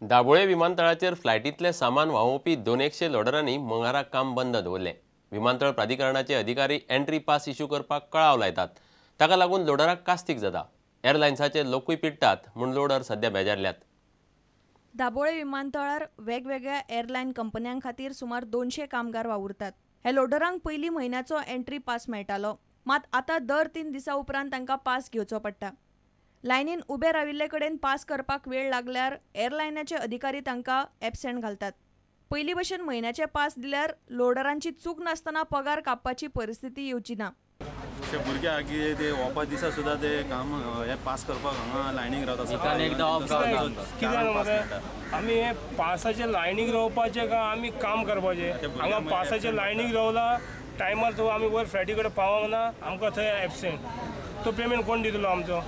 दाबोळे विमानतळाचेर फ्लायटींतलें सामान व्हांवोवपी 200 लोडरांनी मंगळारा काम बंद दवरलें. विमानतळ प्राधिकरणाचे अधिकारी एंट्री पास इश्यू करपाक कळाव लायतात, ताका लागून लोडराक कास्तीक जाता. एअरलायन्साचे लोकूय पिडटात म्हूण लोडर सध्या बेजारल्यात. दाबोळे विमानतळार वेगवेगळ्या एअरलायन कंपन्यां खातीर सुमार 200 कामगार वावुरतात. हे लोडरांक पयलीं म्हयन्याचो एंट्री पास मेळटालो, मात आतां दर 3 दिसां उपरांत तांकां पास घेवचो पडटा. लायनीन उबे राविल्ले कडेन पास करपाक वेळ लागल्यार एअरलायनाचे अधिकारी तांकां एबसेंट घालतात. पयलीं भशेन म्हयन्याचे पास दिल्यार लोडरांची चूक नासतना पगार कापपाची परिस्थिती येवची ना. भुरगे ते ओपा दिसा सुद्दां ते काम हे पास करपाक हांगा लायनीक रावता. आमी हे पासाचे लायनीक रावपाचे काय आमी काम करपाचे? हांगा पासाचे लायनीक रावला टायमार तो आमी वयर फ्लायटी कडेन पावंक ना, आमकां थंय एबसेंट, तो पेमेंट कोण दितलो आमचो?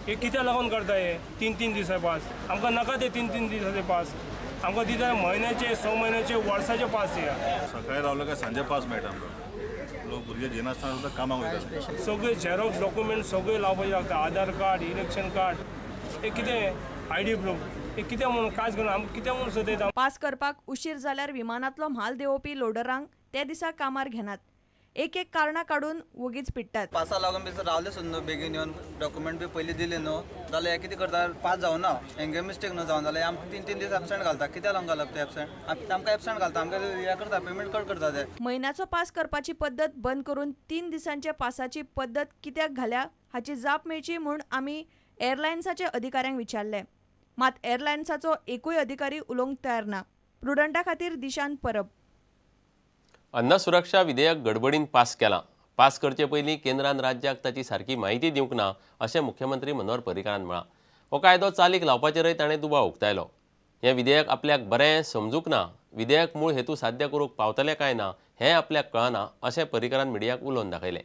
हे कित्याक लागून करता हे 3-3 दिसा पास? आमकां नाका ते 3-3 दिसाचे पास, आमकां दिता म्हयन्याचे, 6 म्हयन्याचे, वर्साचे पास दिया. सकाळी रावले काय सांजे पास मेळटा आमकां. लोक भुरगे घेनासतना सुद्दां कामाक वयता. सगळे झेरॉक्स डॉक्युमेंट सगळे लावपाचे लागता, आधार कार्ड, इलेक्शन कार्ड, हे कितें आयडी प्रूफ, हे कितें म्हणून कांयच करून आमकां कितें म्हणून सदयता. पास करपाक उशीर जाल्यार विमानांतलो म्हाल देंवोवपी लोडरांक त्या दिसा कामार घेनात. एक एक कारणां काडून वोगीच पिडटात. पासा लागून बी रावले सुद्दां न्हू, बेगीन येवन डॉक्युमेंट बी पयलीं दिले न्हू जाल्यार हे कितें करता, पास जावना हेंगे मिस्टेक न्हू जावन जाल्यार आमकां 3-3 दीस एबसेंट घालता. कित्याक लागून घालप ते एबसेंट? आमकां एबसेंट घालता, आमकां हें करता, पेमेंट कट करता ते. म्हयन्याचो पास करपाची पद्दत बंद करून 3 दिसांच्या पासाची पद्दत कित्याक घाल्या हाची जाप मेळची म्हूण आमी एअरलायन्साच्या अधिकाऱ्यांक विचारलें, मात एअरलायन्साचो एकूय अधिकारी उलोवंक तयार ना. प्रुडंटा खातीर दिशान परब. अन्न सुरक्षा विधेयक गडबडीन पास केलां. पास करचे पयलीं केंद्रान राज्याक ताची सारकी म्हायती दिवंक ना अशें मुख्यमंत्री मनोहर पर्रीकारान म्हळां. हो कायदो चालीक लावपाचेरय ताणें दुबाव उक्तायलो. हें विधेयक आपल्याक बरें समजूंक ना, विधेयक मूळ हेतू साध्य करूंक पावतलें काय ना हें आपल्याक कळना अशें पर्रीकारान मिडियाक उलोवन दाखयलें.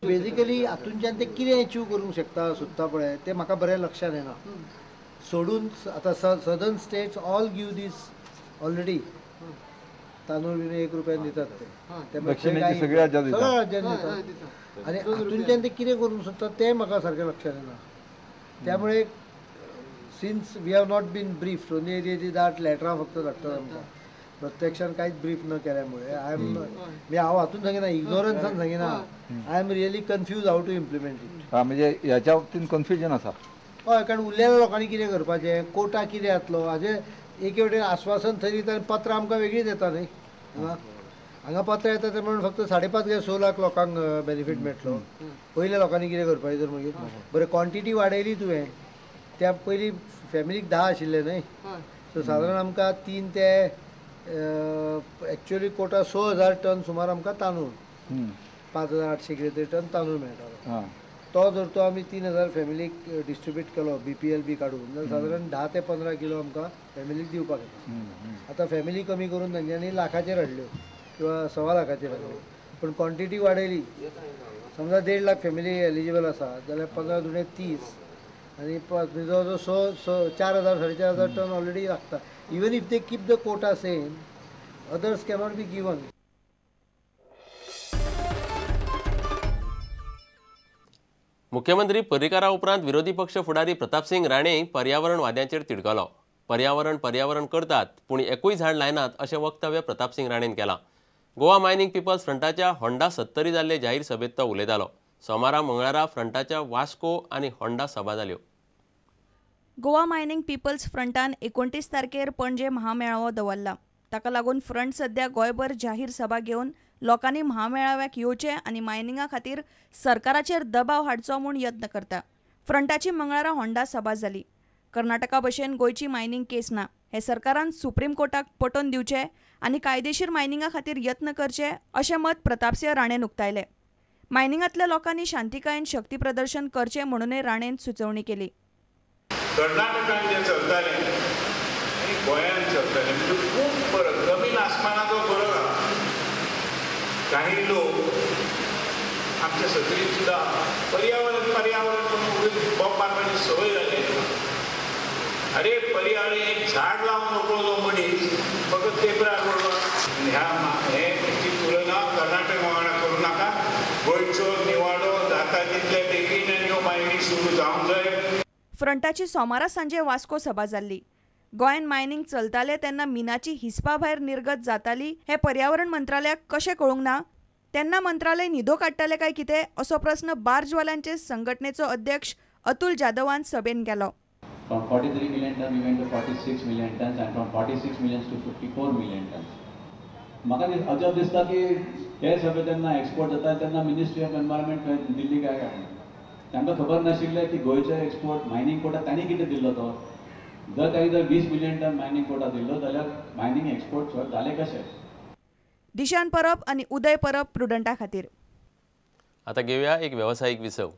बेजिकली हातूंतल्यान ते कितें एचीव करूंक शकता सोदता पळय तें म्हाका बरें लक्षांत येना. सोडून आतां southern states all give this already, तांदूळ बीन 1 रुपयान दितात ते, सगळ्या राज्यांनी दितात. आनी हातूंतल्यान ते कितें करूंक सोदता तें म्हाका सारकें लक्षांत येना. त्यामुळे since we have not been briefed, only ती दाट लॅटरां फक्त धाडटात आमकां, प्रत्यक्षान कांयच ब्रीफ न केल्यामुळे I am, हांव हातून सांगिना, इग्नोरन्सान सांगिना, I am really confuse how to implement it. म्हणजे ह्याच्या बाबतींत कन्फ्युजन आसा. हय, कारण उरलेल्या लोकांनी कितें करपाचें, कोटा कितें जातलो हाजें एके वटेन आश्वासन थंय दिता आनी पत्रां आमकां वेगळीच येता न्ही. हांगा पत्रां येता ते म्हणून फक्त 5.5 काय 6 लाख लोकांक बेनिफीट मेळटलो. पयल्या लोकांनी कितें करपाचें तर मागीर बरें क्वॉन्टिटी वाडयली तुवें, त्या पयलीं फॅमिलीक 10 आशिल्ले न्ही, सो सादारण आमकां 3 ते एक्चुअली कोटा 6,000 टन सुमार आमकां तांदूळ, 5,800 कितें तरी टन तांदूळ मेळटालो. तो जर तो आमी 3,000 फॅमिलीक डिस्ट्रिब्यूट केलो BPL बी काडून जाल्यार सादारण 10 ते 15 किलो आमकां फॅमिलीक दिवपाक येता. आतां फॅमिली कमी करून तेंच्यांनी लाखाचेर हाडल्यो किंवा 1.25 लाखाचेर हाडल्यो, पूण क्वॉन्टिटी वाडयली. समजा 1.5 लाख फॅमिली एलिजिबल आसा जाल्यार 15 दुणे 30 आनी 5 जवळ जवळ 6, 4,000 4,500 टन ऑलरेडी लागता. Even if they keep the quota same, others cannot be given. मुख्यमंत्री पर्रीकारा उपरांत विरोधी पक्ष फुडारी प्रतापसिंग राणे पर्यावरणवाद्यांचेर तिडकलो. पर्यावरण पर्यावरण करतात पूण एकूय झाड लायनात अशें वक्तव्य प्रतापसिंग राणेन केलां. गोवा मायनिंग पिपल्स फ्रंटाच्या होंडा 70 जाल्ले जाहीर सभेंत तो उलयतालो. सोमारा मंगळारा फ्रंटाच्या वास्को आनी होंडा सभा जाल्यो. गोवा मायनिंग पिपल्स फ्रंटान 29 तारखेर पणजे महामेळावो दवरला. ताका लागून फ्रंट सध्या गोंयभर जाहीर सभा घेवन लोकांनी महामेळाव्याक येवचें आनी मायनिंगा खातीर सरकाराचेर दबाव हाडचो म्हूण यत्न करता. फ्रंटाची मंगळारा होंडा सभा जाली. कर्नाटका भशेन गोंयची मायनिंग केस ना हे सरकारान सुप्रीम कोर्टाक पटोवन दिवचें आनी कायदेशीर मायनिंगा खातीर यत्न करचे अशें मत प्रतापसिंह राणेन उक्तायलें. मायनिंगांतल्या लोकांनी शांतिकायेन शक्ती प्रदर्शन करचें म्हणूनय राणेन सुचोवणी केली. कर्नाटकान जें चलतालें आनी गोंयांत चलतालें म्हणजे खूब फरक, जमीन आसमानाचो फरक आसा. काही लोक आमच्या सत्तरीत सुद्दां पर्यावरण पर्यावरण म्हणून बॉम्ब मारपाची संवय जाली. अरे पर्यावरण एक झाड लावन मोकळो जो मनीस फकत पेपरार बरोबर ह्या हे ची तुलना कर्नाटक वांगडा करूं नाका. गोंयचो निवाडो जाता तितले बेगीन आनी ह्यो मायनी सुरू जावंक जाय. फ्रंटाची सोमारा सांजे वास्को सभा जाल्ली. गोंयांत मायनिंग चलतालें तेन्ना मिनाची हिसपा भायर निर्गत जाताली हें पर्यावरण मंत्रालयाक कशें कळूंक ना? तेन्ना मंत्रालय न्हिदो काडटालें काय कितें असो प्रस्न बार्जवाल्यांचे संघटनेचो अध्यक्ष अतुल जाधवान सभेन केलो. From 43 million tons, we went to 46 million tons, and from 46 million to 54 million tons. म्हाका अजब दिसता की हे सगळे जेन्ना एक्सपोर्ट जाता तेन्ना मिनिस्ट्री ऑफ एनवायरमेंट दिल्ली काय काय तांकां खबर नाशिल्लें की गोंयचे एक्सपोर्ट मायनींग कोटा तांणी कितें दिल्लो तो. जर तांणी जर 20 मिलियन टन मायनींग कोटा दिल्लो जाल्यार मायनींग एक्सपोर्ट चड जालें कशें? दिशान परब आनी उदय परब प्रुडंटा खातीर. आतां घेवया एक वेवसायीक विसव.